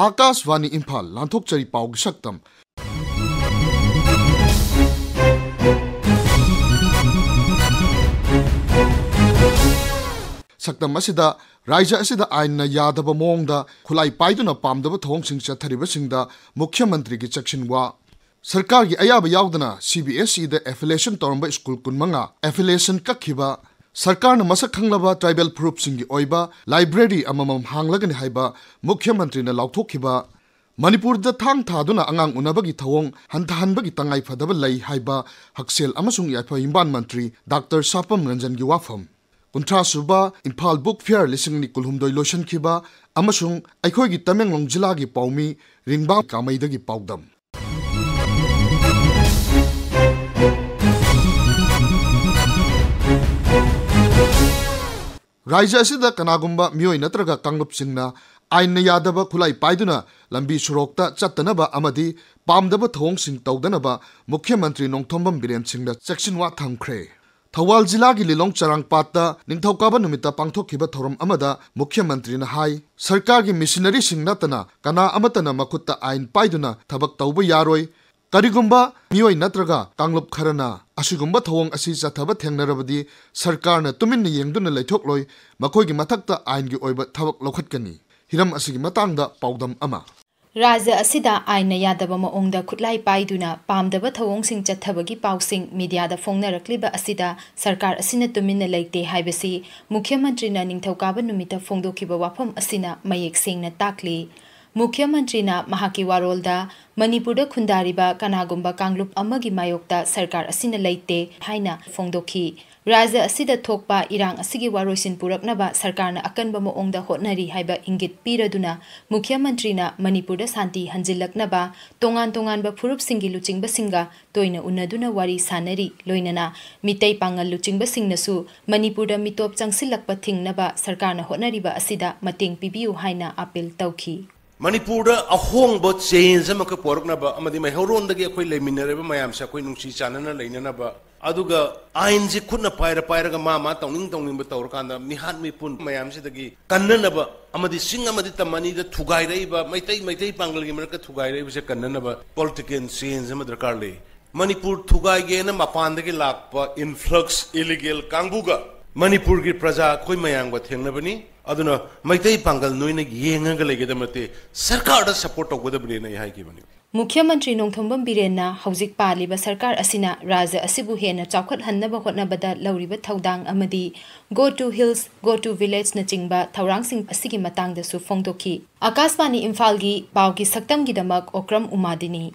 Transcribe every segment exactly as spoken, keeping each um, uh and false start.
ꯑꯥꯀꯥꯁꯕꯥꯅꯤ ꯏꯝꯐꯥꯜ, ꯂꯥꯟꯊꯣꯛꯆꯔꯤ ꯄꯥꯎꯒꯤ ꯁꯛꯇꯝ꯫ ꯁꯛꯇꯝ ꯑꯁꯤꯗ, ꯔꯥꯖ꯭ꯌ ꯑꯁꯤꯗ ꯑꯥꯏꯟꯅ ꯌꯥꯗꯕ ꯃꯑꯣꯡꯗ ꯈꯨꯠꯂꯥꯏ ꯄꯥꯏꯗꯨꯅ ꯄꯥꯝꯗꯕ ꯊꯧꯑꯣꯡꯁꯤꯡ ꯆꯠꯊꯔꯤꯕꯁꯤꯡꯗ ꯃꯨꯈ꯭ꯌ ꯃꯟꯇ꯭ꯔꯤꯒꯤ ꯆꯦꯛꯁꯤꯟꯋꯥ꯫ ꯁꯔꯀꯥꯔꯒꯤ ꯑꯌꯥꯕ ꯌꯥꯎꯗꯅ ꯁꯤ ꯕꯤ ꯑꯦꯁ ꯏꯗ affiliation ꯇꯧꯔꯝꯕ ꯁ꯭ꯀꯨꯜ ꯀꯨꯟꯃꯉꯥ affiliation ꯀꯛꯈꯤꯕ, ꯁꯔꯀꯥꯔꯅ ꯃꯁꯛ ꯈꯪꯂꯕ tribal ꯐꯨꯔꯨꯞꯁꯤꯡꯒꯤ ꯑꯣꯏꯕ library ꯑꯃꯃꯝ ꯍꯥꯡꯂꯒꯅꯤ ꯍꯥꯏꯕ ꯃꯨꯈ꯭ꯌ ꯃꯟꯇ꯭ꯔꯤꯅ ꯂꯥꯎꯊꯣꯛꯈꯤꯕ, ꯃꯅꯤꯄꯨꯔꯗ ꯊꯥꯡ ꯊꯥꯗꯨꯅ ꯑꯉꯥꯡ ꯎꯅꯕꯒꯤ ꯊꯧꯑꯣꯡ ꯍꯟꯊꯍꯟꯕꯒꯤ ꯇꯉꯥꯏ ꯐꯗꯕ ꯂꯩ ꯍꯥꯏꯕ ꯍꯛꯁꯦꯜ ꯑꯃꯁꯨꯡ ꯌꯥꯏꯐ ꯌꯨꯝꯕꯥꯟ ꯃꯟꯇ꯭ꯔꯤ ꯗꯥꯛꯇꯔ ꯁꯥꯄꯝ ꯔꯟꯖꯟꯒꯤ ꯋꯥꯐꯝ꯫ ꯀꯨꯟꯊ꯭ꯔꯥ ꯁꯨꯕ ꯏꯝꯐꯥꯜ ꯕꯨꯛ ꯐꯤꯌꯔ ꯂꯤꯁꯤꯡ ꯑꯅꯤ ꯀꯨꯟꯍꯨꯝꯗꯣꯏ ꯂꯣꯏꯁꯤꯟꯈꯤꯕ ꯑꯃꯁꯨꯡ ꯑꯩꯈꯣꯏꯒꯤ ꯇꯃꯦꯡꯂꯣꯡ ꯖꯤꯂꯥꯒꯤ ꯄꯥꯎꯃꯤ ꯔꯤꯡꯕꯥꯡ ꯀꯥꯃꯩꯗꯒꯤ ꯄꯥꯎꯗꯝ꯫ ꯔꯥꯖ꯭ꯌ ꯑꯁꯤꯗ ꯀꯅꯥꯒꯨꯝꯕ ꯃꯤꯑꯣꯏ ꯅꯠꯇ꯭ꯔꯒ ꯀꯥꯡꯂꯨꯞꯁꯤꯡꯅ ꯑꯥꯏꯟꯅ ꯌꯥꯗꯕ ꯈꯨꯠꯂꯥꯏ ꯄꯥꯏꯗꯨꯅ ꯂꯝꯕꯤ ꯁꯣꯔꯣꯛꯇ ꯆꯠꯇꯅꯕ ꯑꯃꯗꯤ ꯄꯥꯝꯗꯕ ꯊꯧꯑꯣꯡꯁꯤꯡ ꯇꯧꯗꯅꯕ ꯃꯨꯈ꯭ꯌ ꯃꯟꯇ꯭ꯔꯤ ꯅꯣꯡꯊꯣꯝꯕꯝ ꯕꯤꯔꯦꯟ ꯁꯤꯡꯅ ꯆꯦꯛꯁꯤꯟꯋꯥ ꯊꯝꯈ꯭ꯔꯦ꯫ ꯊꯧꯕꯥꯜ ꯖꯤꯂꯥꯒꯤ ꯂꯤꯂꯣꯡ ꯆꯔꯥꯡꯄꯥꯠꯇ ꯅꯤꯡꯊꯧꯀꯥꯕ ꯅꯨꯃꯤꯠꯇ ꯄꯥꯡꯊꯣꯛꯈꯤꯕ ꯊꯧꯔꯝ ꯑꯃꯗ ꯃꯨꯈ꯭ꯌ ꯃꯟꯇ꯭ꯔꯤꯅ ꯍꯥꯏ, ꯁꯔꯀꯥꯔꯒꯤ ꯃꯤꯁꯤꯅꯔꯤꯁꯤꯡ ꯅꯠꯇꯅ ꯀꯅꯥ ꯑꯃꯠꯇꯅ ꯃꯈꯨꯠꯇ ꯑꯥꯏꯟ ꯄꯥꯏꯗꯨꯅ ꯊꯕꯛ ꯇꯧꯕ ꯌꯥꯔꯣꯏ꯫ ꯀꯔꯤꯒꯨꯝꯕ ꯃꯤꯑꯣꯏ ꯅꯠꯇ꯭ꯔꯒ ꯀꯥꯡꯂꯨꯞ ꯈꯔꯅ ꯑꯁꯤꯒꯨꯝꯕ ꯊꯧꯑꯣꯡ ꯑꯁꯤ ꯆꯠꯊꯕ ꯊꯦꯡꯅꯔꯕꯗꯤ ꯁꯔꯀꯥꯔꯅ ꯇꯨꯃꯤꯟꯅ ꯌꯦꯡꯗꯨꯅ ꯂꯩꯊꯣꯛꯂꯣꯏ, ꯃꯈꯣꯏꯒꯤ ꯃꯊꯛꯇ ꯑꯥꯏꯟꯒꯤ ꯑꯣꯏꯕ ꯊꯕꯛ ꯂꯧꯈꯠꯀꯅꯤ꯫ ꯍꯤꯔꯝ ꯑꯁꯤꯒꯤ ꯃꯇꯥꯡꯗ ꯄꯥꯎꯗꯝ ꯑꯃ꯫ ꯔꯥꯖ꯭ꯌ ꯑꯁꯤꯗ ꯑꯥꯏꯟꯅ ꯌꯥꯗꯕ ꯃꯑꯣꯡꯗ ꯈꯨꯠꯂꯥꯏ ꯄꯥꯏꯗꯨꯅ ꯄꯥꯝꯗꯕ ꯊꯧꯑꯣꯡꯁꯤꯡ ꯆꯠꯊꯕꯒꯤ ꯄꯥꯎꯁꯤꯡ ꯃꯤꯗꯤꯌꯥꯗ ꯐꯣꯡꯅꯔꯛꯂꯤꯕ ꯑꯁꯤꯗ ꯁꯔꯀꯥꯔ ꯑꯁꯤꯅ ꯇꯨꯃꯤꯟꯅ ꯂꯩꯇꯦ ꯍꯥꯏꯕꯁꯤ ꯃꯨꯈ꯭ꯌ ꯃꯟꯇ꯭ꯔꯤꯅ ꯅꯤꯡꯊꯧꯀꯥꯕ ꯅꯨꯃꯤꯠꯇ ꯐꯣꯡꯗꯣꯛꯈꯤꯕ ꯋꯥꯐꯝ ꯑꯁꯤꯅ ꯃꯌꯦꯛ ꯁꯦꯡꯅ ꯇꯥꯛꯂꯤ꯫ ꯃꯨꯈ꯭ꯌ ꯃꯟꯇ꯭ꯔꯤꯅ ꯃꯍꯥꯛꯀꯤ ꯋꯥꯔꯣꯜꯗ ꯃꯅꯤꯄꯨꯔꯗ ꯈꯨꯟꯗꯥꯔꯤꯕ ꯀꯅꯥꯒꯨꯝꯕ ꯀꯥꯡꯂꯨꯞ ꯑꯃꯒꯤ ꯃꯥꯌꯣꯛꯇ ꯁꯔꯀꯥꯔ ꯑꯁꯤꯅ ꯂꯩꯇꯦ ꯍꯥꯏꯅ ꯐꯣꯡꯗꯣꯛꯈꯤ꯫ ꯔꯥꯖ꯭ꯌ ꯑꯁꯤꯗ ꯊꯣꯛꯄ ꯏꯔꯥꯡ ꯑꯁꯤꯒꯤ ꯋꯥꯔꯣꯏꯁꯤꯟ ꯄꯨꯔꯛꯅꯕ ꯁꯔꯀꯥꯔꯅ ꯑꯀꯟꯕ ꯃꯑꯣꯡꯗ ꯍꯣꯠꯅꯔꯤ ꯍꯥꯏꯕ ꯏꯪꯒꯤꯠ ꯄꯤꯔꯗꯨꯅ ꯃꯨꯈ꯭ꯌ ꯃꯟꯇ꯭ꯔꯤꯅ ꯃꯅꯤꯄꯨꯔꯗ ꯁꯥꯟꯇꯤ ꯍꯟꯖꯤꯜꯂꯛꯅꯕ ꯇꯣꯉꯥꯟ ꯇꯣꯉꯥꯟꯕ ꯐꯨꯔꯨꯞꯁꯤꯡꯒꯤ ꯂꯨꯆꯤꯡꯕꯁꯤꯡꯒ ꯇꯣꯏꯅ ꯎꯅꯗꯨꯅ ꯋꯥꯔꯤ ꯁꯥꯅꯔꯤ꯫ ꯂꯣꯏꯅꯅ ꯃꯤꯇꯩ ꯄꯥꯉꯜ ꯂꯨꯆꯤꯡꯕꯁꯤꯡꯅꯁꯨ ꯃꯅꯤꯄꯨꯔꯗ ꯃꯤꯇꯣꯞ ꯆꯪꯁꯤꯜꯂꯛꯄ ꯊꯤꯡꯅꯕ ꯁꯔꯀꯥꯔꯅ ꯍꯣꯠꯅꯔꯤꯕ ꯑꯁꯤꯗ ꯃꯇꯦꯡ ꯄꯤꯕꯤꯌꯨ ꯍꯥꯏꯅ ꯑꯥꯄꯤꯜ ꯇꯧꯈꯤ꯫ ꯃꯅꯤꯄꯨꯔꯗ ꯑꯍꯣꯡꯕ change ꯑꯃꯈꯛ ꯄꯣꯔꯛꯅꯕ ꯑꯃꯗꯤ ꯃꯩꯍꯧꯔꯣꯟꯗꯒꯤ ꯑꯩꯈꯣꯏ ꯂꯩꯃꯤꯟꯅꯔꯤꯕ ꯃꯌꯥꯝꯁꯦ ꯑꯩꯈꯣꯏ ꯅꯨꯡꯁꯤ ꯆꯥꯟꯅꯅ ꯂꯩꯅꯅꯕ ꯑꯗꯨꯒ ꯑꯥꯏꯟꯁꯤ ꯈꯨꯠꯅ ꯄꯥꯏꯔ ꯄꯥꯏꯔꯒ ꯃꯥ ꯃꯥ ꯇꯧꯅꯤꯡ ꯇꯧꯅꯤꯡꯕ ꯇꯧꯔꯀꯥꯟꯗ ꯃꯤꯍꯥꯠ ꯃꯤꯄꯨꯟ ꯃꯌꯥꯝꯁꯤꯗꯒꯤ ꯀꯟꯅꯅꯕ ꯑꯃꯗꯤ ꯆꯤꯡ ꯑꯃꯗꯤ ꯇꯝ ꯑꯅꯤꯗ ꯊꯨꯒꯥꯏꯔꯛꯏꯕ ꯃꯩꯇꯩ, ꯃꯩꯇꯩ ꯄꯥꯡꯒꯜꯒꯤ ꯃꯔꯛꯇ ꯊꯨꯒꯥꯏꯔꯛꯏꯕꯁꯦ ꯀꯟꯅꯅꯕ political change ꯑꯃ ꯗꯔꯀꯥꯔ ꯂꯩ꯫ ꯃꯅꯤꯄꯨꯔ ꯊꯨꯒꯥꯏꯒꯦꯅ ꯃꯄꯥꯟꯗꯒꯤ ꯂꯥꯛꯄ influx illegal ꯀꯥꯡꯕꯨꯒ ꯃꯅꯤꯄꯨꯔꯒꯤ ꯄ꯭ꯔꯖꯥ ꯑꯩꯈꯣꯏ ꯃꯌꯥꯝꯒ ꯊꯦꯡꯅꯕꯅꯤ꯫ ꯑꯗꯨꯅ ꯃꯩꯇꯩ ꯄꯥꯡꯒꯜ ꯅꯣꯏꯅ ꯌꯦꯡꯉꯒ ꯂꯩꯒꯗꯕ ꯅꯠꯇꯦ, ꯁꯔꯀꯥꯔꯗ support ꯇꯧꯒꯗꯕꯅꯦꯅ ꯑꯩ ꯍꯥꯏꯈꯤꯕꯅꯤ꯫ ꯃꯨꯈ꯭ꯌ ꯃꯟꯇ꯭ꯔꯤ ꯅꯣꯡꯊꯣꯝꯕꯝ ꯕꯤꯔꯦꯟꯅ ꯍꯧꯖꯤꯛ ꯄꯥꯜꯂꯤꯕ ꯁꯔꯀꯥꯔ ꯑꯁꯤꯅ ꯔꯥꯖ꯭ꯌ ꯑꯁꯤꯕꯨ ꯍꯦꯟꯅ ꯆꯥꯎꯈꯠꯍꯟꯅꯕ ꯍꯣꯠꯅꯕꯗ ꯂꯧꯔꯤꯕ ꯊꯧꯗꯥꯡ ꯑꯃꯗꯤ Go to Hills, Go to Villageꯅꯆꯤꯡꯕ ꯊꯧꯔꯥꯡꯁꯤꯡ ꯑꯁꯤꯒꯤ ꯃꯇꯥꯡꯗꯁꯨ ꯐꯣꯡꯗꯣꯛꯈꯤ꯫ ꯑꯥꯀꯥꯁꯕꯥꯅꯤ ꯏꯝꯐꯥꯜꯒꯤ ꯄꯥꯎꯒꯤ ꯁꯛꯇꯝꯒꯤꯗꯃꯛ ꯑꯣꯀ꯭ꯔꯝ ꯎꯃꯥꯗꯤꯅꯤ꯫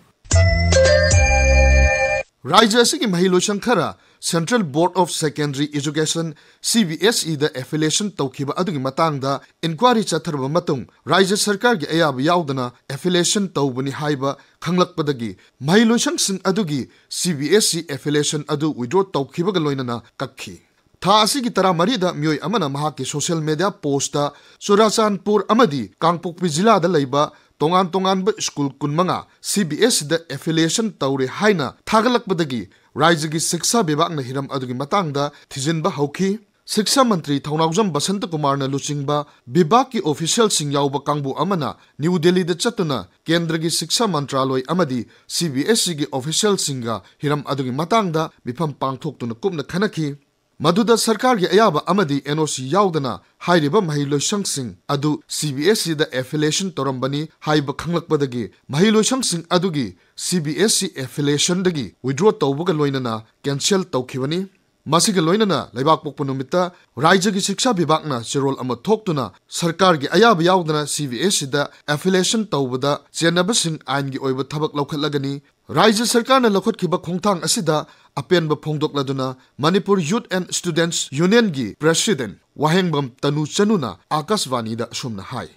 ꯔꯥꯖ꯭ꯌ ꯑꯁꯤꯒꯤ ꯃꯍꯩꯂꯣꯏꯁꯪ ꯈꯔ Central Board of Secondary Education, CBSEꯗ affiliation ꯇꯧꯈꯤꯕ ꯑꯗꯨꯒꯤ ꯃꯇꯥꯡꯗ inquiry ꯆꯠꯊꯔꯕ ꯃꯇꯨꯡ, ꯔꯥꯖ꯭ꯌ ꯁꯔꯀꯥꯔꯒꯤ ꯑꯌꯥꯕ ꯌꯥꯎꯗꯅ affiliation ꯇꯧꯕꯅꯤ ꯍꯥꯏꯕ ꯈꯪꯂꯛꯄꯗꯒꯤ ꯃꯍꯩꯂꯣꯏꯁꯪꯁꯤꯡ ꯑꯗꯨꯒꯤ CBSE affiliation ꯑꯗꯨ withdraw ꯇꯧꯈꯤꯕꯒ ꯂꯣꯏꯅꯅ ꯀꯛꯈꯤ꯫ ꯊꯥ ꯑꯁꯤꯒꯤ ꯇꯔꯥꯃꯔꯤꯗ ꯃꯤꯑꯣꯏ ꯑꯃꯅ ꯃꯍꯥꯛꯀꯤ social media postꯇ ꯆꯨꯔꯥꯆꯥꯟꯄꯨꯔ ꯑꯃꯗꯤ ꯀꯥꯡꯄꯣꯛꯄꯤ ꯖꯤꯂꯥꯗ ꯂꯩꯕ ꯇꯣꯉꯥꯟ ꯇꯣꯉꯥꯟꯕ ꯁ꯭ꯀꯨꯜ ꯀꯨꯟꯃꯉꯥ CBSEꯗ affiliation ꯇꯧꯔꯦ ꯍꯥꯏꯅ ꯊꯥꯒꯠꯂꯛꯄꯗꯒꯤ ꯔꯥꯖ꯭ꯌꯒꯤ ꯁꯤꯛꯁꯥ ꯕꯤꯚꯥꯒꯅ ꯍꯤꯔꯝ ꯑꯗꯨꯒꯤ ꯃꯇꯥꯡꯗ ꯊꯤꯖꯤꯟꯕ ꯍꯧꯈꯤ꯫ ꯁꯤꯛꯁꯥ ꯃꯟꯇ꯭ꯔꯤ ꯊꯧꯅꯥꯎꯖꯝ ꯕꯁꯟꯇꯀꯨꯃꯥꯔꯅ ꯂꯨꯆꯤꯡꯕ ꯕꯤꯚꯥꯒꯀꯤ officialꯁꯤꯡ ꯌꯥꯎꯕ ꯀꯥꯡꯕꯨ ꯑꯃꯅ ꯅ꯭ꯌꯨ ꯗꯦꯜꯂꯤꯗ ꯆꯠꯇꯨꯅ ꯀꯦꯟꯗ꯭ꯔꯒꯤ ꯁꯤꯛꯁꯥ ꯃꯟꯇ꯭ꯔꯥꯂꯣꯏ ꯑꯃꯗꯤ CBSEꯒꯤ officialꯁꯤꯡꯒ ꯍꯤꯔꯝ ꯑꯗꯨꯒꯤ ꯃꯇꯥꯡꯗ ꯃꯤꯐꯝ ꯄꯥꯡꯊꯣꯛꯇꯨꯅ ꯀꯨꯞꯅ ꯈꯟꯅꯈꯤ꯫ ꯃꯗꯨꯗ ꯁꯔꯀꯥꯔꯒꯤ ꯑꯌꯥꯕ ꯑꯃꯗꯤ NOC ꯌꯥꯎꯗꯅ ꯍꯥꯏꯔꯤꯕ ꯃꯍꯩꯂꯣꯏꯁꯪꯁꯤꯡ ꯑꯗꯨ CBSEꯗ affiliation ꯇꯧꯔꯝꯕꯅꯤ ꯍꯥꯏꯕ ꯈꯪꯂꯛꯄꯗꯒꯤ ꯃꯍꯩꯂꯣꯏꯁꯪꯁꯤꯡ ꯑꯗꯨꯒꯤ CBSE affiliationꯗꯒꯤ withdraw ꯇꯧꯕꯒ ꯂꯣꯏꯅꯅ cancel ꯇꯧꯈꯤꯕꯅꯤ꯫ ꯃꯁꯤꯒ ꯂꯣꯏꯅꯅ ꯂꯩꯕꯥꯛꯄꯣꯛꯄ ꯅꯨꯃꯤꯠꯇ ꯔꯥꯖ꯭ꯌꯒꯤ ꯁꯤꯛꯁꯥ ꯕꯤꯚꯥꯒꯅ ꯆꯦꯔꯣꯜ ꯑꯃ ꯊꯣꯛꯇꯨꯅ ꯁꯔꯀꯥꯔꯒꯤ ꯑꯌꯥꯕ ꯌꯥꯎꯗꯅ CBSEꯗ affiliation ꯇꯧꯕꯗ ꯆꯦꯟꯅꯕꯁꯤꯡ ꯑꯥꯏꯟꯒꯤ ꯑꯣꯏꯕ ꯊꯕꯛ ꯂꯧꯈꯠꯂꯒꯅꯤ꯫ ꯔꯥꯖ꯭ꯌ ꯁꯔꯀꯥꯔꯅ ꯂꯧꯈꯠꯈꯤꯕ ꯈꯣꯡꯊꯥꯡ ꯑꯁꯤꯗ ꯑꯄꯦꯟꯕ ꯐꯣꯡꯗꯣꯛꯂꯗꯨꯅ Manipur Youth and Students Unionꯒꯤ president ꯋꯥꯍꯦꯡꯕꯝ ꯇꯅꯨ ꯆꯅꯨꯅ ꯑꯥꯀꯥꯁꯕꯥꯅꯤꯗ ꯑꯁꯨꯝꯅ ꯍꯥꯏ꯫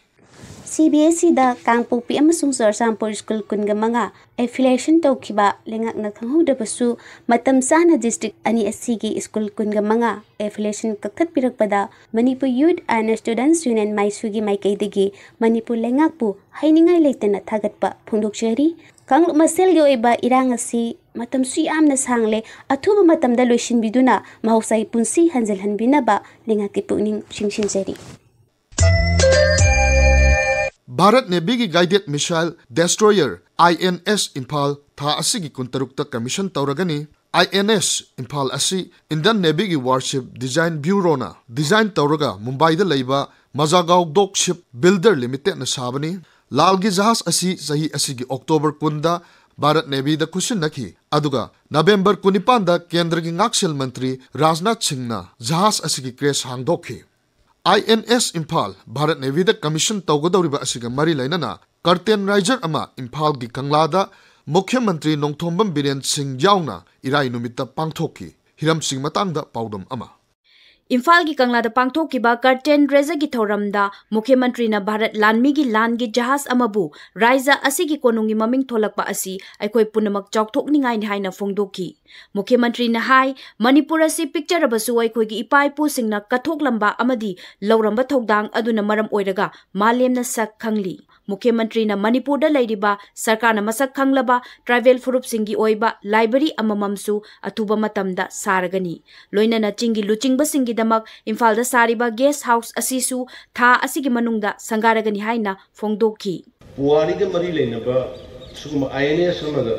ꯁꯤ ꯕꯤ ꯑꯦꯁ ꯏꯗ ꯀꯥꯡꯄꯣꯛꯄꯤ ꯑꯃꯁꯨꯡ ꯆꯨꯔꯆꯥꯟꯄꯨꯔ ꯁ꯭ꯀꯨꯜ ꯀꯨꯟꯒ ꯃꯉꯥ ꯑꯦꯐꯤꯂꯤꯌꯦꯁꯟ ꯇꯧꯈꯤꯕ ꯂꯩꯉꯥꯛꯅ ꯈꯪꯍꯧꯗ꯭ꯔꯕꯁꯨ, ꯃꯇꯝ ꯆꯥꯅ ꯗꯤꯁꯇ꯭ꯔꯤꯛ ꯑꯅꯤ ꯑꯁꯤꯒꯤ ꯁ꯭ꯀꯨꯜ ꯀꯨꯟꯒ ꯃꯉꯥ ꯑꯦꯐꯤꯂꯤꯌꯦꯁꯟ ꯀꯛꯊꯠꯄꯤꯔꯛꯄꯗ ꯃꯅꯤꯄꯨꯔ ꯌꯨꯠ ꯑꯦꯟ ꯁ꯭ꯇꯨꯗꯦꯟꯠꯁ ꯌꯨꯅꯤꯌꯟ ꯃꯥꯏꯁꯨꯒꯤ ꯃꯥꯏꯀꯩꯗꯒꯤ ꯃꯅꯤꯄꯨꯔ ꯂꯩꯉꯥꯛꯄꯨ ꯍꯥꯏꯅꯤꯡꯉꯥꯏ ꯂꯩꯇꯅ ꯊꯥꯒꯠꯄ ꯐꯣꯡꯗꯣꯛꯆꯔꯤ꯫ ꯀꯥꯡꯂꯨꯞ ꯃꯁꯦꯜꯒꯤ ꯑꯣꯏꯕ ꯏꯔꯥꯡ ꯑꯁꯤ ꯃꯇꯝꯁꯨ ꯌꯥꯝꯅ ꯁꯥꯡꯂꯦ, ꯑꯊꯨꯕ ꯃꯇꯝꯗ ꯂꯣꯏꯁꯤꯟꯕꯤꯗꯨꯅ ꯃꯍꯧꯁꯥꯒꯤ ꯄꯨꯟꯁꯤ ꯍꯟꯖꯤꯜꯍꯟꯕꯤꯅꯕ ꯂꯩꯉꯥꯛꯀꯤ ꯄꯨꯛꯅꯤꯡ ꯆꯤꯡꯁꯤꯟꯖꯔꯤ꯫ ꯚꯥꯔꯠ ꯅꯦꯚꯤꯒꯤ ꯒꯥꯏꯗꯦꯗ ꯃꯤꯁꯥꯏꯜ ꯗꯦꯁꯇ꯭ꯔꯣꯌꯔ ꯑꯥꯏ ꯑꯦꯟ ꯑꯦꯁ ꯏꯝꯐꯥꯜ ꯊꯥ ꯑꯁꯤꯒꯤ ꯀꯨꯟꯇꯔꯨꯛꯇ ꯀꯃꯤꯁꯟ ꯇꯧꯔꯒꯅꯤ꯫ ꯑꯥꯏ ꯑꯦꯟ ꯑꯦꯁ ꯏꯝꯐꯥꯜ ꯑꯁꯤ ꯏꯟꯗꯤꯌꯟ ꯅꯦꯚꯤꯒꯤ ꯋꯥꯔꯁꯤꯞ ꯗꯤꯖꯥꯏꯟ ꯕ꯭ꯌꯨꯔꯣꯅ ꯗꯤꯖꯥꯏꯟ ꯇꯧꯔꯒ ꯃꯨꯝꯕꯥꯏꯗ ꯂꯩꯕ ꯃꯖꯥꯒꯥꯎ ꯗꯣꯛ ꯁꯤꯞ ꯕꯤꯜꯗꯔ ꯂꯤꯃꯤꯇꯦꯗꯅ ꯁꯥꯕꯅꯤ꯫ ꯂꯥꯜꯒꯤ ꯖꯍꯥꯖ ꯑꯁꯤ ꯆꯍꯤ ꯑꯁꯤꯒꯤ ꯑꯣꯛꯇꯣꯕꯔ ꯀꯨꯟꯗ ꯚꯥꯔꯠ ꯅꯦꯚꯤꯗ ꯈꯨꯠꯁꯤꯟꯅꯈꯤ, ꯑꯗꯨꯒ ꯅꯕꯦꯝꯕꯔ ꯀꯨꯟꯅꯤꯄꯥꯟꯗ ꯀꯦꯟꯗ꯭ꯔꯒꯤ ꯉꯥꯛꯁꯦꯜ ꯃꯟꯇ꯭ꯔꯤ ꯔꯥꯖꯅꯥꯊ ꯁꯤꯡꯅ ꯖꯍꯥꯖ ꯑꯁꯤꯒꯤ ꯀ꯭ꯔꯦꯁ ꯍꯥꯡꯗꯣꯛꯈꯤ꯫ I N S Imphal Bharat ꯅꯦꯚꯤꯗ ꯀꯃꯤꯁꯟ ꯇꯧꯒꯗꯧꯔꯤꯕ ꯑꯁꯤꯒ ꯃꯔꯤ ꯂꯩꯅꯅ ꯀꯔꯇꯦꯟ ꯔꯥꯏꯖꯔ ꯑꯃ ꯏꯝꯐꯥꯜꯒꯤ ꯀꯪꯂꯥꯗ ꯃꯨꯈ꯭ꯌ ꯃꯟꯇ꯭ꯔꯤ ꯅꯣꯡꯊꯣꯝꯕꯝ ꯕꯤꯔꯦꯟ ꯁꯤꯡ ꯌꯥꯎꯅ ꯏꯔꯥꯏ ꯅꯨꯃꯤꯠꯇ ꯄꯥꯡꯊꯣꯛꯈꯤ꯫ ꯍꯤꯔꯝꯁꯤꯡ ꯃꯇꯥꯡꯗ ꯄꯥꯎꯗꯝ ꯑꯃ꯫ ꯏꯝꯐꯥꯜꯒꯤ ꯀꯪꯂꯥꯗ ꯄꯥꯡꯊꯣꯛꯈꯤꯕ ꯀꯔꯇꯦꯟ ꯔꯦꯖꯔꯒꯤ ꯊꯧꯔꯝꯗ ꯃꯨꯈ꯭ꯌ ꯃꯟꯇ꯭ꯔꯤꯅ ꯚꯥꯔꯠ ꯂꯥꯟꯃꯤꯒꯤ ꯂꯥꯟꯒꯤ ꯖꯍꯥꯖ ꯑꯃꯕꯨ ꯔꯥꯏꯖ ꯑꯁꯤꯒꯤ ꯀꯣꯅꯨꯡꯒꯤ ꯃꯃꯤꯡ ꯊꯣꯜꯂꯛꯄ ꯑꯁꯤ ꯑꯩꯈꯣꯏ ꯄꯨꯝꯅꯃꯛ ꯆꯥꯎꯊꯣꯛꯅꯤꯡꯉꯥꯏꯅꯤ ꯍꯥꯏꯅ ꯐꯣꯡꯗꯣꯛꯈꯤ꯫ ꯃꯨꯈ꯭ꯌ ꯃꯟꯇ꯭ꯔꯤꯅ ꯍꯥꯏ, ꯃꯅꯤꯄꯨꯔ ꯑꯁꯤ ꯄꯤꯛꯆꯔꯕꯁꯨ ꯑꯩꯈꯣꯏꯒꯤ ꯏꯄꯥ ꯏꯄꯨꯁꯤꯡꯅ ꯀꯠꯊꯣꯛꯂꯝꯕ ꯑꯃꯗꯤ ꯂꯧꯔꯝꯕ ꯊꯧꯗꯥꯡ ꯑꯗꯨꯅ ꯃꯔꯝ ꯑꯣꯏꯔꯒ ꯃꯥꯂꯦꯝꯅ ꯁꯛ ꯈꯪꯂꯤ꯫ ꯃꯨꯈ꯭ꯌ ꯃꯟꯇ꯭ꯔꯤꯅ ꯃꯅꯤꯄꯨꯔꯗ ꯂꯩꯔꯤꯕ ꯁꯔꯀꯥꯔꯅ ꯃꯁꯛ ꯈꯪꯂꯕ ꯇ꯭ꯔꯥꯏꯕꯦꯜ ꯐꯨꯔꯨꯞꯁꯤꯡꯒꯤ ꯑꯣꯏꯕ ꯂꯥꯏꯕ꯭ꯔꯦꯔꯤ ꯑꯃꯃꯝꯁꯨ ꯑꯊꯨꯕ ꯃꯇꯝꯗ ꯁꯥꯔꯒꯅꯤ꯫ ꯂꯣꯏꯅꯅ ꯆꯤꯡꯒꯤ ꯂꯨꯆꯤꯡꯕꯁꯤꯡꯒꯤꯗꯃꯛ ꯏꯝꯐꯥꯜꯗ ꯁꯥꯔꯤꯕ ꯒꯦꯁ ꯍꯥꯎꯁ ꯑꯁꯤꯁꯨ ꯊꯥ ꯑꯁꯤꯒꯤ ꯃꯅꯨꯡꯗ ꯁꯪꯒꯥꯔꯒꯅꯤ ꯍꯥꯏꯅ ꯐꯣꯡꯗꯣꯛꯈꯤ꯫ ꯄꯨꯋꯥꯔꯤꯒ ꯃꯔꯤ ꯂꯩꯅꯕ ꯁꯤꯒꯨꯝꯕ ꯑꯥꯏ ꯑꯦꯟ ꯑꯦꯁ ꯑꯃꯗ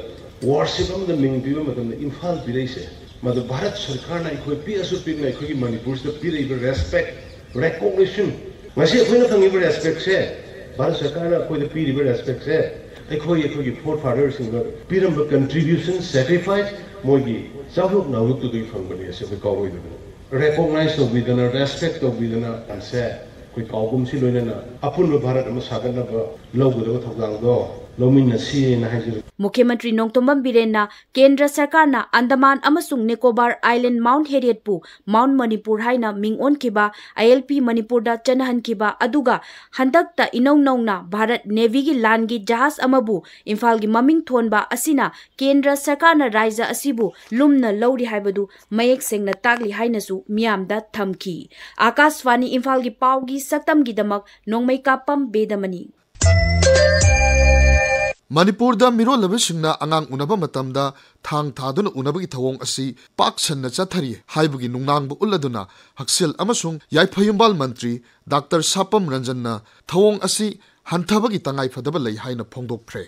ꯋꯥꯔꯁꯤꯞ ꯑꯃꯗ ꯃꯤꯡ ꯄꯤꯕ ꯃꯇꯝꯗ ꯏꯝꯐꯥꯜ ꯄꯤꯔꯛꯏꯁꯦ, ꯃꯗꯨ ꯚꯥꯔꯠ ꯁꯔꯀꯥꯔꯅ ꯑꯩꯈꯣꯏ ꯄꯤꯛꯑꯁꯨ ꯄꯤꯛꯅ ꯑꯩꯈꯣꯏꯒꯤ ꯃꯅꯤꯄꯨꯔꯁꯤꯗ ꯄꯤꯔꯛꯏꯕ ꯔꯦꯁꯄꯦꯛ, ꯔꯦꯀꯣꯒꯅꯤꯁꯟ, ꯉꯁꯤ ꯑꯩꯈꯣꯏꯅ ꯐꯪꯉꯤꯕ ꯔꯦꯁꯄꯦꯛꯁꯦ ꯚꯥꯔꯠ ꯁꯔꯀꯥꯔꯅ ꯑꯩꯈꯣꯏꯗ ꯄꯤꯔꯤꯕ ꯔꯦꯁꯄꯦꯛꯁꯦ ꯑꯩꯈꯣꯏ ꯑꯩꯈꯣꯏꯒꯤ ꯐꯣꯔ ꯐꯥꯗꯔꯁꯤꯡꯅ ꯄꯤꯔꯝꯕ ꯀꯟꯇ꯭ꯔꯤꯕ꯭ꯌꯨꯁꯟ, ꯁꯦꯀ꯭ꯔꯤꯐꯥꯏꯁ, ꯃꯣꯏꯒꯤ ꯆꯥꯎꯊꯣꯛ ꯅꯥꯎꯊꯣꯛꯇꯨꯗꯒꯤ ꯐꯪꯕꯅꯤ꯫ ꯑꯁꯤ ꯑꯩꯈꯣꯏ ꯀꯥꯎꯔꯣꯏꯗꯕꯅꯤ꯫ ꯔꯦꯀꯣꯒꯅꯥꯏꯁ ꯇꯧꯕꯤꯗꯅ, ꯔꯦꯁꯄꯦꯛ ꯇꯧꯕꯤꯗꯅ ꯑꯁꯦ ꯑꯩꯈꯣꯏ ꯀꯥꯎꯒꯨꯝꯁꯤ ꯂꯣꯏꯅꯅ ꯑꯄꯨꯟꯕ ꯚꯥꯔꯠ ꯑꯃ ꯁꯥꯒꯠꯅꯕ ꯂꯧꯒꯗꯕ ꯊꯧꯗꯥꯡꯗꯣ ꯂꯧꯃꯤꯟꯅꯁꯤꯅ ꯍꯥꯏꯖꯔꯤ꯫ ꯃꯨꯈ꯭ꯌ ꯃꯟꯇ꯭ꯔꯤ ꯅꯣꯡꯊꯣꯝꯕꯝ ꯕꯤꯔꯦꯟꯅ ꯀꯦꯟꯗ꯭ꯔ ꯁꯔꯀꯥꯔꯅ ꯑꯟꯗꯃꯥꯟ ꯑꯃꯁꯨꯡ Nicobar island Mount ꯍꯦꯔꯤꯌꯦꯠꯄꯨ Mount Manipur ꯍꯥꯏꯅ ꯃꯤꯡ ꯑꯣꯟꯈꯤꯕ, ꯑꯥꯏ ꯑꯦꯜ ꯄꯤ ꯃꯅꯤꯄꯨꯔꯗ ꯆꯠꯅꯍꯟꯈꯤꯕ, ꯑꯗꯨꯒ ꯍꯟꯗꯛꯇ ꯏꯅꯧ ꯅꯧꯅ ꯚꯥꯔꯠ ꯅꯦꯚꯤꯒꯤ ꯂꯥꯟꯒꯤ ꯖꯍꯥꯖ ꯑꯃꯕꯨ ꯏꯝꯐꯥꯜꯒꯤ ꯃꯃꯤꯡ ꯊꯣꯟꯕ ꯑꯁꯤꯅ ꯀꯦꯟꯗ꯭ꯔ ꯁꯔꯀꯥꯔꯅ ꯔꯥꯖ꯭ꯌ ꯑꯁꯤꯕꯨ ꯂꯨꯝꯅ ꯂꯧꯔꯤ ꯍꯥꯏꯕꯗꯨ ꯃꯌꯦꯛ ꯁꯦꯡꯅ ꯇꯥꯛꯂꯤ ꯍꯥꯏꯅꯁꯨ ꯃꯤꯌꯥꯝꯗ ꯊꯝꯈꯤ꯫ ꯑꯥꯀꯥꯁꯕꯥꯅꯤ ꯏꯝꯐꯥꯜꯒꯤ ꯄꯥꯎꯒꯤ ꯁꯛꯇꯝꯒꯤꯗꯃꯛ ꯅꯣꯡꯃꯩꯀꯥꯄꯝ ꯕꯦꯗꯃꯅꯤ꯫ ꯃꯅꯤꯄꯨꯔꯗ ꯃꯤꯔꯣꯜꯂꯕꯁꯤꯡꯅ ꯑꯉꯥꯡ ꯎꯅꯕ ꯃꯇꯝꯗ ꯊꯥꯡ ꯊꯥꯗꯨꯅ ꯎꯅꯕꯒꯤ ꯊꯧꯑꯣꯡ ꯑꯁꯤ ꯄꯥꯛ ꯁꯟꯅ ꯆꯠꯊꯔꯤ ꯍꯥꯏꯕꯒꯤ ꯅꯨꯡꯅꯥꯡꯕ ꯎꯠꯂꯗꯨꯅ ꯍꯛꯁꯦꯜ ꯑꯃꯁꯨꯡ ꯌꯥꯏꯐ ꯌꯨꯝꯕꯥꯜ ꯃꯟꯇ꯭ꯔꯤ ꯗꯥꯛꯇꯔ ꯁꯥꯄꯝ ꯔꯟꯖꯟꯅ ꯊꯧꯑꯣꯡ ꯑꯁꯤ ꯍꯟꯊꯕꯒꯤ ꯇꯉꯥꯏꯐꯗꯕ ꯂꯩ ꯍꯥꯏꯅ ꯐꯣꯡꯗꯣꯛꯈ꯭ꯔꯦ꯫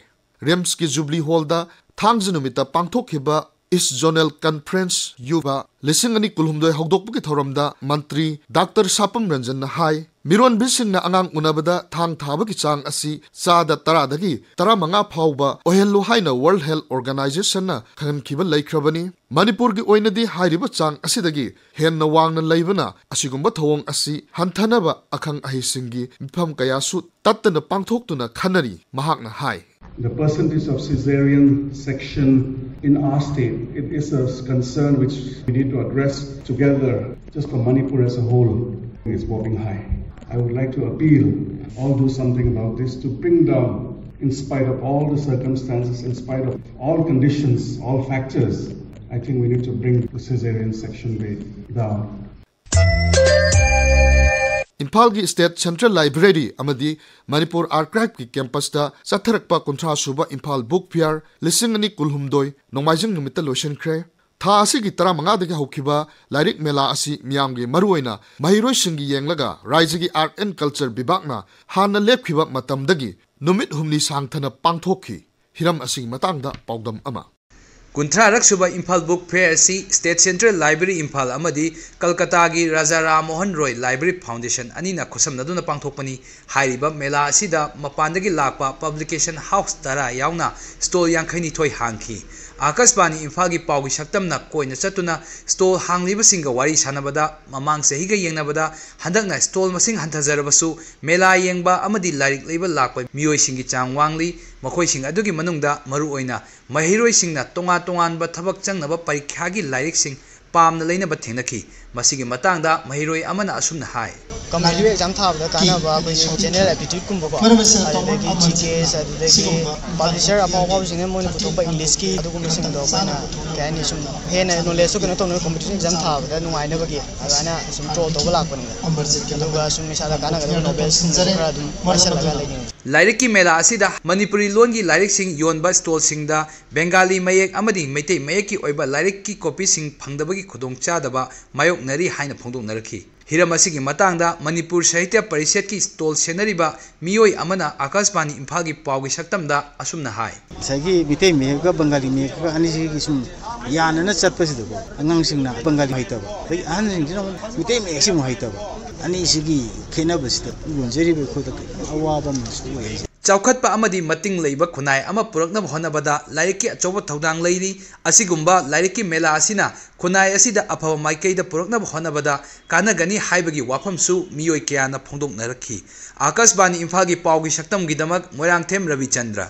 ꯔꯤꯝꯁꯀꯤ ꯖꯨꯕꯂꯤ ꯍꯣꯜꯗ ꯊꯥꯡꯖ ꯅꯨꯃꯤꯠꯇ ꯄꯥꯡꯊꯣꯛꯈꯤꯕ ꯏꯁ ꯖꯣꯅꯦꯜ ꯀꯟꯐꯔꯦꯟꯁ ꯌꯨꯕ ꯂꯤꯁꯤꯡ ꯑꯅꯤ ꯀꯨꯟꯍꯨꯝꯗꯣꯏ ꯍꯧꯗꯣꯛꯄꯒꯤ ꯊꯧꯔꯝꯗ ꯃꯟꯇ꯭ꯔꯤ ꯗꯥꯛꯇꯔ ꯁꯥꯄꯝ ꯔꯟꯖꯟꯅ ꯍꯥꯏ, ꯃꯤꯔꯣꯟꯕꯤꯁꯤꯡꯅ ꯑꯉꯥꯡ ꯎꯅꯕꯗ ꯊꯥꯡ ꯊꯥꯕꯒꯤ ꯆꯥꯡ ꯑꯁꯤ ꯆꯥꯗ ꯇꯔꯥꯗꯒꯤ ꯇꯔꯥꯃꯉꯥ ꯐꯥꯎꯕ ꯑꯣꯏꯍꯜꯂꯨ ꯍꯥꯏꯅ ꯋꯥꯔꯜꯗ ꯍꯦꯜꯊ ꯑꯣꯔꯒꯅꯥꯏꯖꯦꯁꯟꯅ ꯈꯪꯍꯟꯈꯤꯕ ꯂꯩꯈ꯭ꯔꯕꯅꯤ꯫ ꯃꯅꯤꯄꯨꯔꯒꯤ ꯑꯣꯏꯅꯗꯤ ꯍꯥꯏꯔꯤꯕ ꯆꯥꯡ ꯑꯁꯤꯗꯒꯤ ꯍꯦꯟꯅ ꯋꯥꯡꯅ ꯂꯩꯕꯅ ꯑꯁꯤꯒꯨꯝꯕ ꯊꯧꯑꯣꯡ ꯑꯁꯤ ꯍꯟꯊꯅꯕ ꯑꯈꯪ ꯑꯍꯩꯁꯤꯡꯒꯤ ꯃꯤꯐꯝ ꯀꯌꯥꯁꯨ ꯇꯠꯇꯅ ꯄꯥꯡꯊꯣꯛꯇꯨꯅ ꯈꯟꯅꯔꯤ, ꯃꯍꯥꯛꯅ ꯍꯥꯏ꯫ The percentage of caesarean section in our state, it is a concern which we need to address together. Just for Manipur as a whole, it's bobbing high. I would like to appeal, all do something about this to bring down, in spite of all the circumstances, in spite of all conditions, all factors, I think we need to bring the caesarean section rate down. ꯏꯝꯐꯥꯜꯒꯤ state central library ꯑꯃꯗꯤ ꯃꯅꯤꯄꯨꯔ ꯑꯥꯔꯀꯥꯏꯚꯀꯤ ꯀꯦꯝꯄꯁꯇ ꯆꯠꯊꯔꯛꯄ ꯀꯨꯟꯊ꯭ꯔꯥ ꯁꯨꯕ Imphal book fear ꯂꯤꯁꯤꯡ ꯑꯅꯤ ꯀꯨꯟꯍꯨꯝꯗꯣꯏ ꯅꯣꯡꯃꯥꯏꯖꯤꯡ ꯅꯨꯃꯤꯠꯇ ꯂꯣꯏꯁꯤꯟꯈ꯭ꯔꯦ꯫ ꯊꯥ ꯑꯁꯤꯒꯤ ꯇꯔꯥꯃꯉꯥꯗꯒꯤ ꯍꯧꯈꯤꯕ ꯂꯥꯏꯔꯤꯛ ꯃꯦꯂꯥ ꯑꯁꯤ ꯃꯤꯌꯥꯝꯒꯤ, ꯃꯔꯨꯑꯣꯏꯅ ꯃꯍꯩꯔꯣꯏꯁꯤꯡꯒꯤ ꯌꯦꯡꯂꯒ ꯔꯥꯏꯖꯒꯤ ꯑꯥꯔꯠ ꯑꯦꯟ ꯀꯜꯆꯔ ꯕꯤꯚꯥꯒꯅ ꯍꯥꯟꯅ ꯂꯦꯞꯈꯤꯕ ꯃꯇꯝꯗꯒꯤ ꯅꯨꯃꯤꯠ ꯍꯨꯝꯅꯤ ꯁꯥꯡꯊꯅ ꯄꯥꯡꯊꯣꯛꯈꯤ꯫ ꯍꯤꯔꯝ ꯑꯁꯤꯒꯤ ꯃꯇꯥꯡꯗ ꯄꯥꯎꯗꯝ ꯑꯃ꯫ ꯀꯨꯟꯊ꯭ꯔꯥꯔꯛ ꯁꯨꯕ ꯏꯝꯐꯥꯜ ꯕꯨꯛ ꯐꯦꯌꯔ ꯑꯁꯤ ꯁ꯭ꯇꯦꯠ ꯁꯦꯟꯇ꯭ꯔꯦꯜ ꯂꯥꯏꯕ꯭ꯔꯦꯔꯤ ꯏꯝꯐꯥꯜ ꯑꯃꯗꯤ ꯀꯜꯀꯇꯥꯒꯤ ꯔꯥꯖꯥ ꯔꯥꯝ ꯃꯣꯍꯟ ꯔꯣꯏ ꯂꯥꯏꯕ꯭ꯔꯦꯔꯤ ꯐꯥꯎꯟꯗꯦꯁꯟ ꯑꯅꯤꯅ ꯈꯨꯠꯁꯝꯅꯗꯨꯅ ꯄꯥꯡꯊꯣꯛꯄꯅꯤ꯫ ꯍꯥꯏꯔꯤꯕ ꯃꯦꯂꯥ ꯑꯁꯤꯗ ꯃꯄꯥꯟꯗꯒꯤ ꯂꯥꯛꯄ ꯄꯕ꯭ꯂꯤꯀꯦꯁꯟ ꯍꯥꯎꯁ ꯇꯔꯥ ꯌꯥꯎꯅ ꯁ꯭ꯇꯣꯜ ꯌꯥꯡꯈꯩꯅꯤꯊꯣꯏ ꯍꯥꯡꯈꯤ꯫ ꯑꯥꯀꯥꯁꯕꯥꯅꯤ ꯏꯝꯐꯥꯜꯒꯤ ꯄꯥꯎꯒꯤ ꯁꯛꯇꯝꯅ ꯀꯣꯏꯅ ꯆꯠꯇꯨꯅ ꯁ꯭ꯇꯣꯜ ꯍꯥꯡꯂꯤꯕꯁꯤꯡꯒ ꯋꯥꯔꯤ ꯁꯥꯟꯅꯕꯗ ꯃꯃꯥꯡ ꯆꯍꯤꯒ ꯌꯦꯡꯅꯕꯗ ꯍꯟꯗꯛꯅ ꯁ꯭ꯇꯣꯜ ꯃꯁꯤꯡ ꯍꯟꯊꯖꯔꯕꯁꯨ ꯃꯦꯂꯥ ꯌꯦꯡꯕ ꯑꯃꯗꯤ ꯂꯥꯏꯔꯤꯛ ꯂꯩꯕ ꯂꯥꯛꯄ ꯃꯤꯑꯣꯏꯁꯤꯡꯒꯤ ꯆꯥꯡ ꯋꯥꯡꯂꯤ꯫ ꯃꯈꯣꯏꯁꯤꯡ ꯑꯗꯨꯒꯤ ꯃꯅꯨꯡꯗ ꯃꯔꯨꯑꯣꯏꯅ ꯃꯍꯩꯔꯣꯏꯁꯤꯡꯅ ꯇꯣꯉꯥꯟ ꯇꯣꯉꯥꯟꯕ ꯊꯕꯛ ꯆꯪꯅꯕ ꯄꯔꯤꯈ꯭ꯌꯥꯒꯤ ꯂꯥꯏꯔꯤꯛꯁꯤꯡ ꯄꯥꯝꯅ ꯂꯩꯅꯕ ꯊꯦꯡꯅꯈꯤ꯫ ꯃꯁꯤꯒꯤ ꯃꯇꯥꯡꯗ ꯃꯍꯩꯔꯣꯏ ꯑꯃꯅ ꯑꯁꯨꯝꯅ ꯍꯥꯏ꯫ ꯀꯝꯄꯤꯇꯤꯇꯤꯚ ꯑꯦꯛꯖꯥꯝ ꯊꯥꯕꯗ ꯀꯥꯟꯅꯕ ꯑꯩꯈꯣꯏꯒꯤ ꯖꯦꯅꯔꯦꯜ ꯑꯦꯞꯇꯤꯇ꯭ꯌꯨꯠꯀꯨꯝꯕꯀꯣ, ꯑꯗꯨꯗꯒꯤ ꯖꯤ ꯀꯦꯁ, ꯑꯗꯨꯗꯒꯤ ꯄꯕ꯭ꯂꯤꯁꯔ ꯑꯐꯥꯎ ꯑꯐꯥꯎꯕꯁꯤꯡꯅ ꯃꯣꯏꯅ ꯄꯨꯊꯣꯛꯄ ꯏꯪꯂꯤꯁꯀꯤ ꯑꯗꯨꯒꯨꯝꯕꯁꯤꯡꯗꯣ ꯑꯩꯈꯣꯏꯅ ꯀꯩ ꯍꯥꯏꯅꯤ, ꯁꯨꯝ ꯍꯦꯟꯅ ꯅꯣꯂꯦꯖꯁꯨ ꯀꯩꯅꯣ ꯇꯧꯅꯕ, ꯀꯝꯄꯤꯇꯤꯇꯤꯚ ꯑꯦꯛꯖꯥꯝ ꯊꯥꯕꯗ ꯅꯨꯡꯉꯥꯏꯅꯕꯒꯤ ꯑꯗꯨꯃꯥꯏꯅ ꯁꯨꯝ ꯇ꯭ꯔꯣꯜ ꯇꯧꯕ ꯂꯥꯛꯄꯅꯤꯗ꯫ ꯑꯗꯨꯒ ꯁꯨꯝ ꯏꯁꯥꯗ ꯀꯥꯟꯅꯒꯗꯕ ꯅꯣꯂꯦꯖꯁꯤꯡꯁꯨ ꯈꯔ ꯑꯗꯨꯝ ꯄꯥꯏꯁꯜꯂꯒ ꯂꯩꯅꯤꯡꯉꯤ꯫ ꯂꯥꯏꯔꯤꯛꯀꯤ ꯃꯦꯂꯥ ꯑꯁꯤꯗ ꯃꯅꯤꯄꯨꯔꯤ ꯂꯣꯟꯒꯤ ꯂꯥꯏꯔꯤꯛꯁꯤꯡ ꯌꯣꯟꯕ ꯁ꯭ꯇꯣꯜꯁꯤꯡꯗ ꯕꯦꯡꯒꯥꯂꯤ ꯃꯌꯦꯛ ꯑꯃꯗꯤ ꯃꯩꯇꯩ ꯃꯌꯦꯛꯀꯤ ꯑꯣꯏꯕ ꯂꯥꯏꯔꯤꯛꯀꯤ ꯀꯣꯄꯤꯁꯤꯡ ꯐꯪꯗꯕꯒꯤ ꯈꯨꯗꯣꯡꯆꯥꯗꯕ ꯃꯥꯌꯣꯛꯅꯔꯤ ꯍꯥꯏꯅ ꯐꯣꯡꯗꯣꯛꯅꯔꯛꯈꯤ꯫ ꯍꯤꯔꯝ ꯑꯁꯤꯒꯤ ꯃꯇꯥꯡꯗ ꯃꯅꯤꯄꯨꯔ ꯁꯥꯍꯤꯇ꯭ꯌ ꯄꯔꯤꯁꯠꯀꯤ ꯁ꯭ꯇꯣꯜ ꯁꯦꯟꯅꯔꯤꯕ ꯃꯤꯑꯣꯏ ꯑꯃꯅ ꯑꯥꯀꯥꯁꯕꯥꯅꯤ ꯏꯝꯐꯥꯜꯒꯤ ꯄꯥꯎꯒꯤ ꯁꯛꯇꯝꯗ ꯑꯁꯨꯝꯅ ꯍꯥꯏ꯫ ꯉꯁꯥꯏꯒꯤ ꯃꯤꯇꯩ ꯃꯌꯦꯛꯀ ꯕꯪꯒꯥꯂꯤ ꯃꯌꯦꯛꯀ ꯑꯅꯤꯁꯤꯒꯤ ꯁꯨꯝ ꯌꯥꯅꯅ ꯆꯠꯄꯁꯤꯗꯀꯣ, ꯑꯉꯥꯡꯁꯤꯡꯅ ꯕꯪꯒꯥꯂꯤ ꯍꯩꯇꯕ, ꯑꯗꯒꯤ ꯑꯍꯟꯁꯤꯡꯁꯤꯅ ꯑꯃꯨꯛ ꯃꯤꯇꯩ ꯃꯌꯦꯛꯁꯤ ꯑꯃꯨꯛ ꯍꯩꯇꯕ, ꯑꯅꯤꯁꯤꯒꯤ ꯈꯦꯠꯅꯕꯁꯤꯗ ꯌꯣꯟꯖꯔꯤꯕ ꯑꯩꯈꯣꯏꯗ ꯈꯤꯇꯪ ꯑꯋꯥꯕ ꯑꯃꯁꯨ ꯑꯣꯏ ꯍꯥꯏꯁꯦ꯫ ꯆꯥꯎꯈꯠꯄ ꯑꯃꯗꯤ ꯃꯇꯤꯡ ꯂꯩꯕ ꯈꯨꯟꯅꯥꯏ ꯑꯃ ꯄꯨꯔꯛꯅꯕ ꯍꯣꯠꯅꯕꯗ ꯂꯥꯏꯔꯤꯛꯀꯤ ꯑꯆꯧꯕ ꯊꯧꯗꯥꯡ ꯂꯩꯔꯤ꯫ ꯑꯁꯤꯒꯨꯝꯕ ꯂꯥꯏꯔꯤꯛꯀꯤ ꯃꯦꯂꯥ ꯑꯁꯤꯅ ꯈꯨꯟꯅꯥꯏ ꯑꯁꯤꯗ ꯑꯐꯕ ꯃꯥꯏꯀꯩꯗ ꯄꯨꯔꯛꯅꯕ ꯍꯣꯠꯅꯕꯗ ꯀꯥꯟꯅꯒꯅꯤ ꯍꯥꯏꯕꯒꯤ ꯋꯥꯐꯝꯁꯨ ꯃꯤꯑꯣꯏ ꯀꯌꯥꯅ ꯐꯣꯡꯗꯣꯛꯅꯔꯛꯈꯤ꯫ ꯑꯥꯀꯥꯁꯕꯥꯅꯤ ꯏꯝꯐꯥꯜꯒꯤ ꯄꯥꯎꯒꯤ ꯁꯛꯇꯝꯒꯤꯗꯃꯛ ꯃꯣꯏꯔꯥꯡꯊꯦꯝ ꯔꯕꯤꯆꯟꯗ꯭ꯔ꯫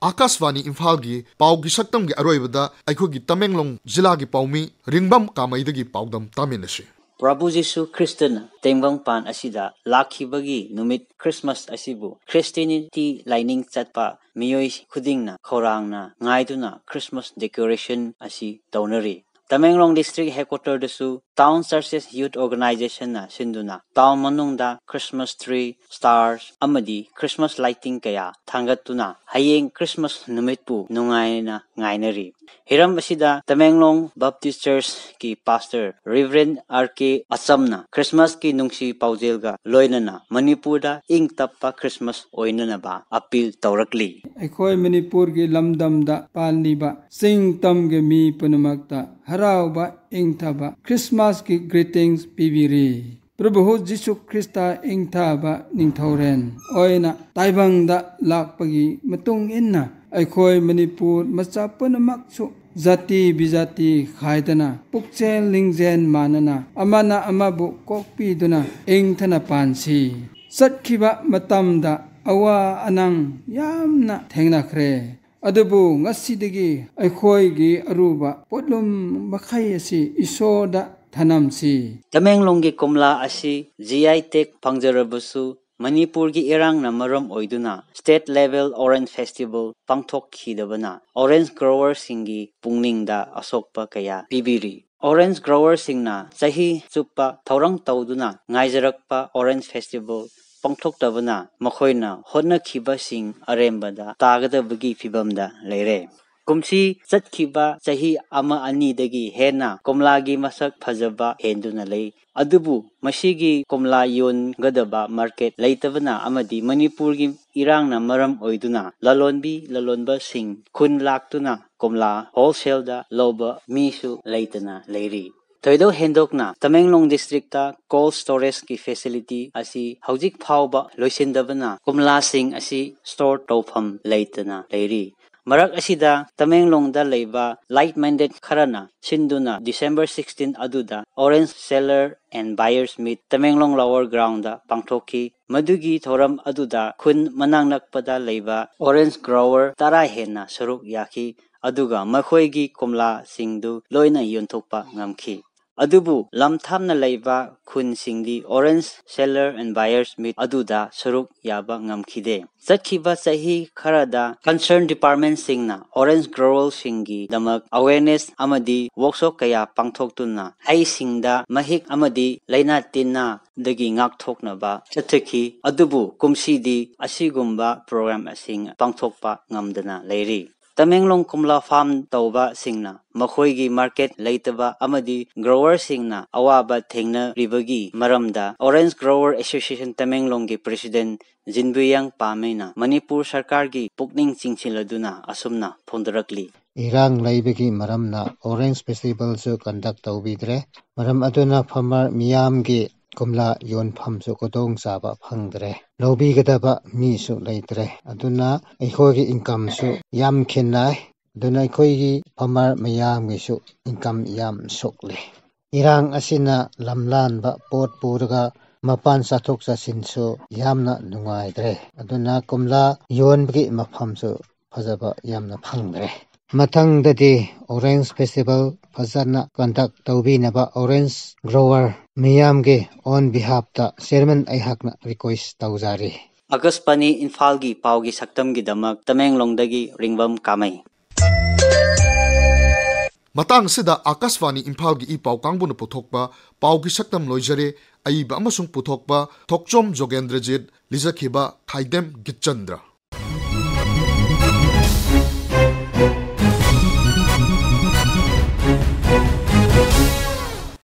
ꯑꯥꯀꯥꯁꯕꯥꯅꯤ ꯏꯝꯐꯥꯜꯒꯤ ꯄꯥꯎꯒꯤ ꯁꯛꯇꯝꯒꯤ ꯑꯔꯣꯏꯕꯗ ꯑꯩꯈꯣꯏꯒꯤ ꯇꯃꯦꯡꯂꯣꯡ ꯖꯤꯂꯥꯒꯤ ꯄꯥꯎꯃꯤ ꯔꯤꯡꯕꯝ ꯀꯥꯃꯩꯗꯒꯤ ꯄꯥꯎꯗꯝ ꯇꯥꯃꯤꯟꯅꯁꯤ꯫ ꯄ꯭ꯔꯚꯨ ꯖꯤꯁꯨ ꯈ꯭ꯔꯤꯁꯇꯅ ꯇꯦꯡꯕꯪꯄꯥꯟ ꯑꯁꯤꯗ ꯂꯥꯛꯈꯤꯕꯒꯤ ꯅꯨꯃꯤꯠ ꯈ꯭ꯔꯤꯁꯃꯥꯁ ꯑꯁꯤꯕꯨ ꯈ꯭ꯔꯤꯁꯇꯤꯌꯥꯅꯤꯇꯤ ꯂꯥꯏꯅꯤꯡ ꯆꯠꯄ ꯃꯤꯑꯣꯏ ꯈꯨꯗꯤꯡꯅ ꯈꯧꯔꯥꯡꯅ ꯉꯥꯏꯗꯨꯅ ꯈ꯭ꯔꯤꯁꯃꯥꯁ ꯗꯦꯀꯣꯔꯦꯁꯟ ꯑꯁꯤ ꯇꯧꯅꯔꯤ꯫ ꯇꯃꯦꯡꯂꯣꯡ district headquarter ꯗꯁꯨ Town Churches Youth Organization ꯅ ꯁꯤꯟꯗꯨꯅ town ꯃꯅꯨꯡꯗ Christmas tree, stars ꯑꯃꯗꯤ Christmas lighting ꯀꯌꯥ ꯊꯥꯡꯒꯠꯇꯨꯅ ꯍꯌꯦꯡ Christmas ꯅꯨꯃꯤꯠꯄꯨ ꯅꯨꯡꯉꯥꯏꯅ ꯉꯥꯏꯅꯔꯤ꯫ ꯍꯤꯔꯝ ꯑꯁꯤꯗ ꯇꯃꯦꯡꯂꯣꯡ Baptist Church ꯀꯤ pastor Reverend R K ꯑꯆꯝꯅ Christmas ꯀꯤ ꯅꯨꯡꯁꯤ ꯄꯥꯎꯖꯦꯜꯒ ꯂꯣꯏꯅꯅ ꯃꯅꯤꯄꯨꯔꯗ ꯏꯪ ꯇꯞꯄ Christmas ꯑꯣꯏꯅꯅꯕ appeal ꯇꯧꯔꯛꯂꯤ꯫ ꯑꯩꯈꯣꯏ ꯃꯅꯤꯄꯨꯔꯒꯤ ꯂꯝꯗꯝꯗ ꯄꯥꯜꯂꯤꯕ ꯆꯤꯡ ꯇꯝꯒꯤ ꯃꯤ ꯄꯨꯝꯅꯃꯛꯇ ꯍꯔꯥꯎꯕ ꯏꯪꯊꯕ Christmas ꯀꯤ greetings ꯄꯤꯕꯤꯔꯤ꯫ ꯄ꯭ꯔꯚꯨ ꯖꯤꯁꯨ ꯈ꯭ꯔꯤꯁꯇ ꯏꯪꯊꯕ ꯅꯤꯡꯊꯧꯔꯦꯟ ꯑꯣꯏꯅ ꯇꯥꯏꯕꯪꯗ ꯂꯥꯛꯄꯒꯤ ꯃꯇꯨꯡ ꯏꯟꯅ ꯑꯩꯈꯣꯏ ꯃꯅꯤꯄꯨꯔ ꯃꯆꯥ ꯄꯨꯝꯅꯃꯛꯁꯨ ꯖꯥꯇꯤ ꯕꯤꯖꯥꯇꯤ ꯈꯥꯏꯗꯅ ꯄꯨꯛꯆꯦꯜ ꯂꯤꯡꯖꯦꯜ ꯃꯥꯟꯅꯅ ꯑꯃꯅ ꯑꯃꯕꯨ ꯀꯣꯛꯄꯤꯗꯨꯅ ꯏꯪꯊꯅ ꯄꯥꯟꯁꯤ꯫ ꯆꯠꯈꯤꯕ ꯃꯇꯝꯗ ꯑꯋꯥ ꯑꯅꯪ ꯌꯥꯝꯅ ꯊꯦꯡꯅꯈ꯭ꯔꯦ꯫ ꯑꯗꯨꯕꯨ ꯉꯁꯤꯗꯒꯤ ꯑꯩꯈꯣꯏꯒꯤ ꯑꯔꯨꯕ ꯄꯣꯠꯂꯨꯝ ꯃꯈꯩ ꯑꯁꯤ ꯏꯁꯣꯔꯗ ꯊꯅꯝꯁꯤ꯫ ꯇꯃꯦꯡꯂꯣꯡꯒꯤ ꯀꯣꯝꯂꯥ ꯑꯁꯤ G I tag ꯐꯪꯖꯔꯕꯁꯨ ꯃꯅꯤꯄꯨꯔꯒꯤ ꯏꯔꯥꯡꯅ ꯃꯔꯝ ꯑꯣꯏꯗꯨꯅ state level orange festival ꯄꯥꯡꯊꯣꯛꯈꯤꯗꯕꯅ orange grower ꯁꯤꯡꯒꯤ ꯄꯨꯛꯅꯤꯡꯗ ꯑꯁꯣꯛꯄ ꯀꯌꯥ ꯄꯤꯕꯤꯔꯤ꯫ Orange grower ꯁꯤꯡꯅ ꯆꯍꯤ ꯆꯨꯞꯄ ꯊꯧꯔꯥꯡ ꯇꯧꯗꯨꯅ ꯉꯥꯏꯖꯔꯛꯄ orange festival ꯄꯥꯡꯊꯣꯛꯇꯕꯅ ꯃꯈꯣꯏꯅ ꯍꯣꯠꯅꯈꯤꯕꯁꯤꯡ ꯑꯔꯦꯝꯕꯗ ꯇꯥꯒꯗꯕꯒꯤ ꯐꯤꯕꯝꯗ ꯂꯩꯔꯦ꯫ ꯀꯨꯝꯁꯤ ꯆꯠꯈꯤꯕ ꯆꯍꯤ ꯑꯃ ꯑꯅꯤꯗꯒꯤ ꯍꯦꯟꯅ ꯀꯣꯝꯂꯥꯒꯤ ꯃꯁꯛ ꯐꯖꯕ ꯍꯦꯟꯗꯨꯅ ꯂꯩ꯫ ꯑꯗꯨꯕꯨ ꯃꯁꯤꯒꯤ ꯀꯣꯝꯂꯥ ꯌꯣꯟꯒꯗꯕ market ꯂꯩꯇꯕꯅ ꯑꯃꯗꯤ ꯃꯅꯤꯄꯨꯔꯒꯤ ꯏꯔꯥꯡꯅ ꯃꯔꯝ ꯑꯣꯏꯗꯨꯅ ꯂꯂꯣꯟꯕꯤ ꯂꯂꯣꯟꯕꯁꯤꯡ ꯈꯨꯟ ꯂꯥꯛꯇꯨꯅ ꯀꯣꯝꯂꯥ wholesale ꯗ ꯂꯧꯕ ꯃꯤꯁꯨ ꯂꯩꯇꯅ ꯂꯩꯔꯤ꯫ ꯊꯣꯏꯗꯣꯛ ꯍꯦꯟꯗꯣꯛꯅ ꯇꯃꯦꯡꯂꯣꯡ district ꯇ cold storage ꯀꯤ facility ꯑꯁꯤ ꯍꯧꯖꯤꯛ ꯐꯥꯎꯕ ꯂꯣꯏꯁꯤꯟꯗꯕꯅ ꯀꯣꯝꯂꯥꯁꯤꯡ ꯑꯁꯤ store ꯇꯧꯐꯝ ꯂꯩꯇꯅ ꯂꯩꯔꯤ꯫ ꯃꯔꯛ ꯑꯁꯤꯗ ꯇꯃꯦꯡꯂꯣꯡꯗ ꯂꯩꯕ like minded ꯈꯔꯅ ꯁꯤꯟꯗꯨꯅ December sixteen ꯑꯗꯨꯗ Orange Seller and Buyers Meet Tamenglong Lower Ground ꯗ ꯄꯥꯡꯊꯣꯛꯈꯤ꯫ ꯃꯗꯨꯒꯤ ꯊꯧꯔꯝ ꯑꯗꯨꯗ ꯈꯨꯟ ꯃꯅꯥꯛ ꯅꯛꯄꯗ ꯂꯩꯕ orange grower ꯇꯔꯥ ꯍꯦꯟꯅ ꯁꯔꯨꯛ ꯌꯥꯈꯤ, ꯑꯗꯨꯒ ꯃꯈꯣꯏꯒꯤ ꯀꯣꯝꯂꯥꯁꯤꯡꯗꯨ ꯂꯣꯏꯅ ꯌꯣꯟꯊꯣꯛꯄ ꯉꯝꯈꯤ꯫ ꯑꯗꯨꯕꯨ ꯂꯝ ꯊꯥꯞꯅ ꯂꯩꯕ ꯈꯨꯟꯁꯤꯡꯗꯤ Orange Seller and Buyers Meet ꯑꯗꯨꯗ ꯁꯔꯨꯛ ꯌꯥꯕ ꯉꯝꯈꯤꯗꯦ꯫ ꯆꯠꯈꯤꯕ ꯆꯍꯤ ꯈꯔꯗ concern departmentꯁꯤꯡꯅ orange growerꯁꯤꯡꯒꯤꯗꯃꯛ awareness ꯑꯃꯗꯤ workshop ꯀꯌꯥ ꯄꯥꯡꯊꯣꯛꯇꯨꯅ ꯍꯩꯁꯤꯡꯗ ꯃꯍꯤꯛ ꯑꯃꯗꯤ ꯂꯥꯏꯅꯥ ꯇꯤꯟꯅꯥꯗꯒꯤ ꯉꯥꯛꯊꯣꯛꯅꯕ ꯆꯠꯊꯈꯤ꯫ ꯑꯗꯨꯕꯨ ꯀꯨꯝꯁꯤꯗꯤ ꯑꯁꯤꯒꯨꯝꯕ program ꯑꯁꯤꯡ ꯄꯥꯡꯊꯣꯛꯄ ꯉꯝꯗꯅ ꯂꯩꯔꯤ꯫ ꯇꯃꯦꯡꯂꯣꯡ ꯀꯣꯝꯂꯥ farm ꯇꯧꯕꯁꯤꯡꯅ ꯃꯈꯣꯏꯒꯤ market ꯂꯩꯇꯕ ꯑꯃꯗꯤ growerꯁꯤꯡꯅ ꯑꯋꯥꯕ ꯊꯦꯡꯅꯔꯤꯕꯒꯤ ꯃꯔꯝꯗ Orange Grower Association ꯇꯃꯦꯡꯂꯣꯡꯒꯤ president ꯖꯤꯟꯕꯨꯌꯥꯡ ꯄꯥꯃꯩꯅ ꯃꯅꯤꯄꯨꯔ ꯁꯔꯀꯥꯔꯒꯤ ꯄꯨꯛꯅꯤꯡ ꯆꯤꯡꯁꯤꯜꯂꯗꯨꯅ ꯑꯁꯨꯝꯅ ꯐꯣꯡꯗꯣꯔꯛꯂꯤ꯫ ꯏꯔꯥꯡ ꯂꯩꯕꯒꯤ ꯃꯔꯝꯅ Orange Festivalꯁꯨ conduct ꯇꯧꯕꯤꯗ꯭ꯔꯦ꯫ ꯃꯔꯝ ꯑꯗꯨꯅ farmer ꯃꯤꯌꯥꯝꯒꯤ ꯀꯣꯝꯂꯥ ꯌꯣꯟꯐꯝꯁꯨ ꯈꯨꯗꯣꯡꯆꯥꯕ ꯐꯪꯗ꯭ꯔꯦ꯫ ꯂꯧꯕꯤꯒꯗꯕ ꯃꯤꯁꯨ ꯂꯩꯇ꯭ꯔꯦ꯫ ꯑꯗꯨꯅ ꯑꯩꯈꯣꯏꯒꯤ incomeꯁꯨ ꯌꯥꯝ ꯈꯦꯠꯅꯩ꯫ ꯑꯗꯨꯅ ꯑꯩꯈꯣꯏꯒꯤ farmer ꯃꯌꯥꯝꯒꯤꯁꯨ income ꯌꯥꯝ ꯁꯣꯛꯂꯦ꯫ ꯏꯔꯥꯡ ꯑꯁꯤꯅ ꯂꯝꯂꯥꯟꯕ ꯄꯣꯠ ꯄꯨꯔꯒ ꯃꯄꯥꯟ ꯆꯠꯊꯣꯛ ꯆꯠꯁꯤꯟꯁꯨ ꯌꯥꯝꯅ ꯅꯨꯡꯉꯥꯏꯇ꯭ꯔꯦ꯫ ꯑꯗꯨꯅ ꯀꯣꯝꯂꯥ ꯌꯣꯟꯕꯒꯤ ꯃꯐꯝꯁꯨ ꯐꯖꯕ ꯌꯥꯝꯅ ꯐꯪꯗ꯭ꯔꯦ꯫ ꯃꯊꯪꯗꯗꯤ Orange Festival ꯐꯖꯅ conduct ꯇꯧꯕꯤꯅꯕ orange grower ꯃꯤꯌꯥꯝꯒꯤ on behalfꯇ chairman ꯑꯩꯍꯥꯛꯅ request ꯇꯧꯖꯔꯤ꯫ ꯑꯀꯥꯁꯕꯥꯅꯤ ꯏꯝꯐꯥꯜꯒꯤ ꯄꯥꯎꯒꯤ ꯁꯛꯇꯝꯒꯤꯗꯃꯛ ꯇꯃꯦꯡꯂꯣꯡꯗꯒꯤ ꯔꯤꯡꯕꯝ ꯀꯥꯃꯩ꯫ ꯃꯇꯥꯡ ꯑꯁꯤꯗ ꯑꯀꯥꯁꯕꯥꯅꯤ ꯏꯝꯐꯥꯜꯒꯤ ꯏ ꯄꯥꯎ ꯀꯥꯡꯕꯨꯅ ꯄꯨꯊꯣꯛꯄ ꯄꯥꯎꯒꯤ ꯁꯛꯇꯝ ꯂꯣꯏꯖꯔꯦ꯫ ꯑꯏꯕ ꯑꯃꯁꯨꯡ ꯄꯨꯊꯣꯛꯄ ꯊꯣꯛꯆꯣꯝ ꯖꯣꯒꯦꯟꯗ꯭ꯔꯖꯤꯠ, ꯂꯤꯖꯈꯤꯕ ꯈꯥꯏꯗꯦꯝ ꯒꯤꯠꯆꯟꯗ꯭ꯔ꯫